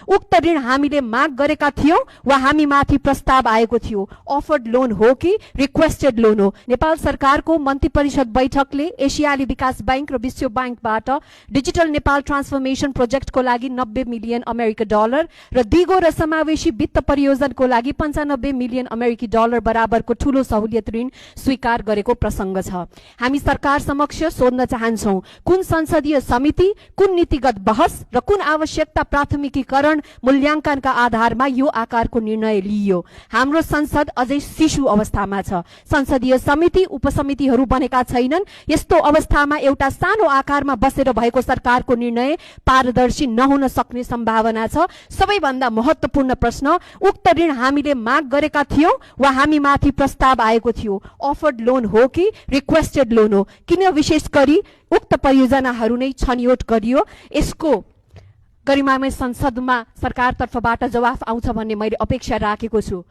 उक्त ऋण हामीले माग गरेका थियौं वा हामी माथि प्रस्ताव आएको थियो? अफर्ड लोन हो कि रिक्वेस्टेड लोन हो? नेपाल सरकारको मन्त्री परिषद बैठकले एसियाली विकास बैंक र विश्व बैंकबाट डिजिटल नेपाल ट्रान्सफर्मेसन प्रोजेक्टको लागि 90 मिलियन अमेरिकी डलर र दिगो र समावेशी वित्त परियोजनाको लागि 95 मिलियन अमेरिकी डलर बराबरको ठूलो सहुलियत ऋण स्वीकार गरेको प्रसंग छ। हामी सरकार समक्ष सोध्न चाहन्छौं, कुन संसदीय समिति, कुन नीतिगत बहस र कुन आवश्यकता प्राथमिकीकरण मूल्याङ्कनका आधारमा यो आकारको निर्णय लिइयो? हाम्रो संसद अझै शिशु अवस्थामा छ। संसदीय समिति उपसमितिहरू बनेका छैनन्। यस्तो अवस्थामा एउटा सानो आकारमा बसेर भएको सरकारको निर्णय पारदर्शी नहुन सक्ने सम्भावना छ। सबैभन्दा महत्त्वपूर्ण प्रश्न, उक्त ऋण हामीले माग गरेका थियौं वा हामी माथि प्रस्ताव आएको थियो? अफर्ड लोन हो कि रिक्वेस्टेड लोन हो? किन विशेष गरी उक्त परियोजनाहरू नै छनौट गरियो? यसको गरिमामय संसदमा सरकार तर्फबाट जवाफ आउँछ भन्ने मैले अपेक्षा राखेको छु।